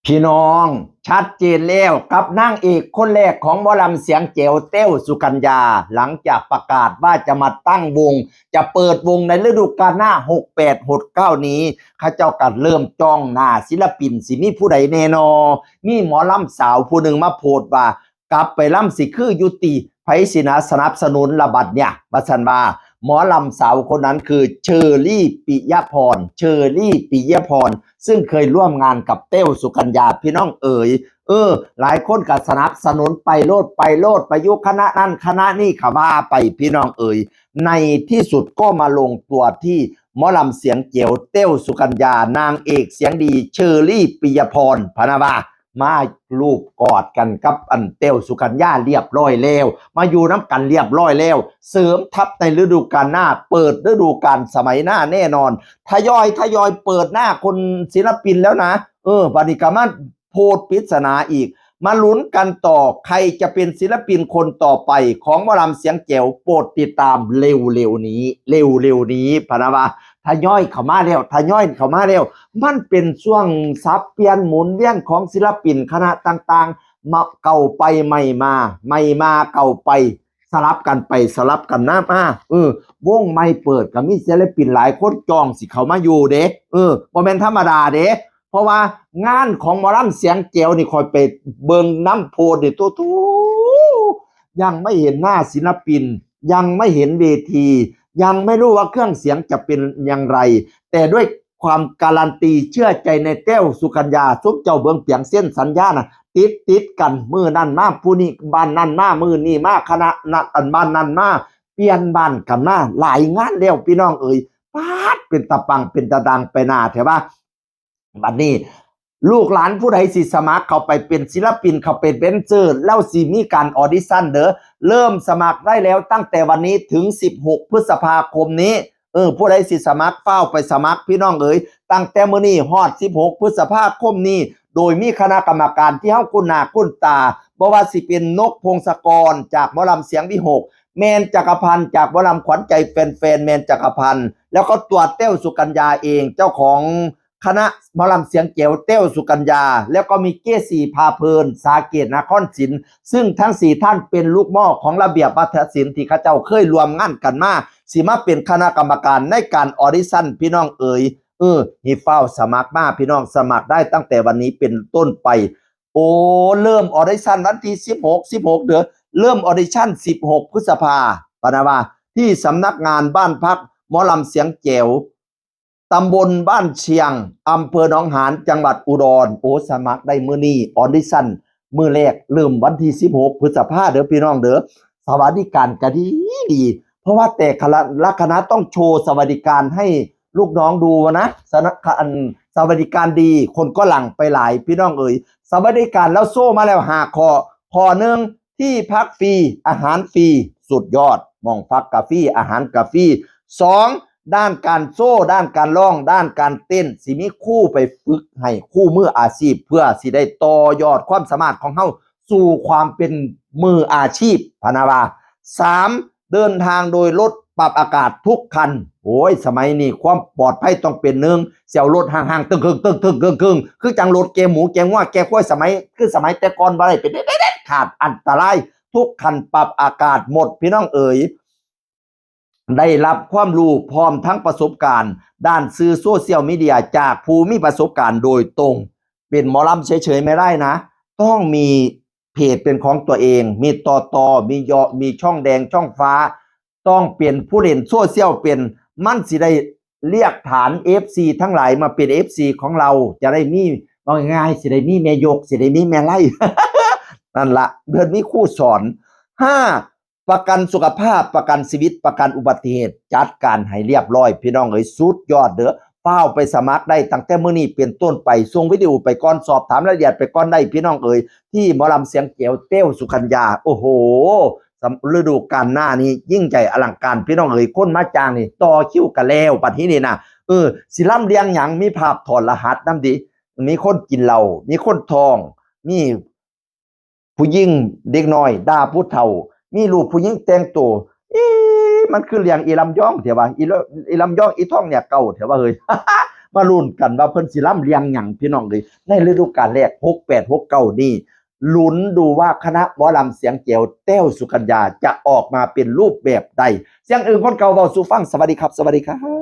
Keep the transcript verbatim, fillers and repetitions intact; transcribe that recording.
พี่น้อง ชัดเจนแล้วกับนางเอกคนแรกของหมอลำเสียงแจ๋ว แต้วสุกัญญา หลังจากประกาศว่าจะมาตั้งวง จะเปิดวงในฤดูกาลหน้า หกแปด หกเก้า นี้ เขาเจ้าก็เริ่มจ้องหน้าศิลปิน สิมีผู้ใดแน่นอ มีหมอลำสาวผู้หนึ่งมาโพสต์ว่า กลับไปลำสิคืออยู่ติ ไผสินะสนับสนุนละบัดเนี่ย ว่าซั่นว่า หมอลำสาวคนนั้นคือเชอรี่ปิยพร เชอรี่ปิยพร ซึ่งเคยร่วมงานกับแต้วสุกัญญา พี่น้องเอ๋ย เออ หลายคนก็สนับสนุนไปโลด ไปโลด ไปอยู่คณะนั้นคณะนี้ก็ว่าไป พี่น้องเอ๋ย ในที่สุดก็มาลงตัวที่หมอลำเสียงแจ๋ว แต้วสุกัญญา นางเอกเสียงดีเชอรี่ปิยพร พะนะว่า มาลูบกอดกันกับอันแต้วสุกัญญาเรียบร้อยแล้ว มาอยู่นำกันเรียบร้อยแล้ว เสริมทัพในฤดูกาลหน้า เปิดฤดูกาลสมัยหน้าแน่นอน ทยอยทยอยเปิดหน้าคนศิลปินแล้วนะ เออ บัดนี้ก็มาโพสต์ปริศนาอีก มาลุ้นกันต่อ ใครจะเป็นศิลปินคนต่อไปของหมอลำเสียงแจ๋ว โปรดติดตามเร็วๆนี้ เร็วๆนี้ พะนะว่า ทยอยเข้ามาแล้ว ทยอยเข้ามาแล้ว มันเป็นช่วงสับเปลี่ยนหมุนเวียนของศิลปินคณะต่างๆ มาเก่าไปใหม่มา ใหม่มาเก่าไป สลับกันไปสลับกันมา มา เออ วงใหม่เปิดก็มีศิลปินหลายคนจ้องสิเข้ามาอยู่เด้ เออ บ่แม่นธรรมดาเด้ เพราะว่างานของหมอลำเสียงแจ๋วนี่ ข้อยไปเบิ่งนำโพสต์นี่ โตๆ ยังไม่เห็นหน้าศิลปิน ยังไม่เห็นเวที ยังไม่รู้ว่าเครื่องเสียงจะเป็นอย่างไร แต่ด้วยความการันตีเชื่อใจในแต้วสุกัญญา ซุมเจ้าเบิ่งเปียงเซ็นสัญญาน่ะ ติดติดกัน มื้อนั้นมาผู้นี้ บ้านนั้นมา มื้อนี้มาคณะนั้น อันบ้านนั้นมา เปลี่ยนบ้านกันมาหลายงานแล้ว พี่น้องเอ๋ย ป๊าด เป็นตาปังเป็นตาดังไปหน้าแท้ว่า บัดนี้ ลูกหลานผู้ใดสิสมัครเข้าไปเป็นศิลปิน เข้าไปเป็นแดนเซอร์ แล้วสิมีการออดิชั่นเด้อ เริ่มสมัครได้แล้วตั้งแต่วันนี้ถึง สิบหก พฤษภาคมนี้ เออ ผู้ใดสิสมัคร ฟ้าวไปสมัคร พี่น้องเอ๋ย ตั้งแต่มื้อนี้ฮอด สิบหก พฤษภาคมนี้ โดยมีคณะกรรมการที่เฮาคุ้นหน้าคุ้นตา บ่ว่าสิเป็นนกพงศกรจากหมอลำเสียงวิหค แมนจักรพันธ์จากหมอลำขวัญใจแฟนๆ แมนจักรพันธ์ แล้วก็ตัวแต้วสุกัญญาเอง เจ้าของคณะหมอลำเสียงแจ๋ว แต้วสุกัญญา แล้วก็มีเก้สีพาเพลิน สาเกตนครศิลป์ ซึ่งทั้งสี่ท่านเป็นลูกหม้อของระเบียบวัฒนศิลป์ที่เขาเจ้าเคยร่วมงานกันมา สิมาเป็นคณะกรรมการในการออดิชั่น พี่น้องเอ๋ย เออ ให้ฟ้าวสมัครมา พี่น้อง สมัครได้ตั้งแต่วันนี้เป็นต้นไป โอ้ เริ่มออดิชั่นวันที่ สิบหก สิบหก เด้อ เริ่มออดิชั่น สิบหก พฤษภา พะนะว่า ที่สำนักงานบ้านพักหมอลำเสียงแจ๋ว ตำบลบ้านเชียง อำเภอหนองหาน จังหวัดอุดร โอ้ สมัครได้มื้อนี้ ออดิชั่นมื้อแรก เริ่มวันที่ สิบหก พฤษภาเด้อ พี่น้องเด้อ สวัสดิการก็ดีดี เพราะว่าแต่ละคณะต้องโชว์สวัสดิการให้ลูกน้องดูนะ สนะ อัน สวัสดิการดี คนก็หลั่งไปหลาย พี่น้องเอ๋ย สวัสดิการแล้วโซ่มาแล้วห้าข้อ ข้อหนึ่ง ที่พักฟรี อาหารฟรี สุดยอด หม่องพักกะฟรี อาหารกะฟรี สอง ด้านการโซ่ ด้านการร้อง ด้านการเต้น สิมีครูไปฝึกให้ ครูมืออาชีพ เพื่อสิได้ต่อยอดความสามารถของเฮาสู่ความเป็นมืออาชีพ พะนะว่า สาม เดินทางโดยรถปรับอากาศทุกคัน โอ้ย สมัยนี้ความปลอดภัยต้องเป็นหนึ่ง สิเอารถห้างๆ ตึ้งครึ่ง ตึ้งครึ่ง ตึ้งครึ่ง คือจั่งรถแกหมู แกงัว แกควาย สมัย คือสมัยแต่ก่อนบ่ได้ เป็นเด็ดขาด อันตราย ทุกคันปรับอากาศหมด พี่น้องเอ๋ย ได้รับความรู้พร้อมทั้งประสบการณ์ ด้านสื่อโซเชียลมีเดียจากผู้มีประสบการณ์โดยตรง เป็นหมอลำเฉยๆไม่ได้นะ ต้องมีเพจเป็นของตัวเอง มีตอตอ มียอ มีช่องแดงช่องฟ้า ต้องเป็นผู้เล่นโซเชียลเป็น มันสิได้เรียกฐาน เอฟซี ทั้งหลายมาเป็น เอฟซี ของเรา จะได้มี ว่าง่ายๆ สิได้มีแม่ยก สิได้มีแม่ไล่ นั่นละ เพิ่นมีครูสอน ห้า ประกันสุขภาพ ประกันชีวิต ประกันอุบัติเหตุ จัดการให้เรียบร้อย พี่น้องเอ๋ย สุดยอดเด้อ ฟ้าวไปสมัครได้ตั้งแต่มื้อนี้เป็นต้นไป ส่งวิดีโอไปก่อน สอบถามรายละเอียดไปก่อนได้ พี่น้องเอ๋ย ที่หมอลำเสียงแจ๋ว แต้วสุกัญญา โอ้โห สำ ฤดูกาลหน้านี้ยิ่งใหญ่อลังการ พี่น้องเอ๋ย คนมาจ้างนี่ต่อคิวกันแล้ว บัดนี้นี่นะ เออ สิลำเลียงหยัง มีภาพถอดรหัสนำดิ มีคนกินเหล้า มีคนท้อง มีผู้หญิงเด็กน้อยด่าผู้เฒ่า มีรูปผู้หญิงแต่งตัว อี มันคือเรื่องอีลำยองแท้วะ อีล- อีลำยอง อีทองเนี่ยเก่าแท้วะเฮ้ย มาลุ้นกันว่าเพิ่นสิลำเรื่องหยังพี่น้องเอ้ย ในฤดูกาลแรก หกแปด หกเก้า นี่ ลุ้นดูว่าคณะหมอลำเสียงแจ๋วแต้วสุกัญญาจะออกมาเป็นรูปแบบใด เสียงอึ่งคนเก่าเว้าสู่ฟัง สวัสดีครับ สวัสดีครับ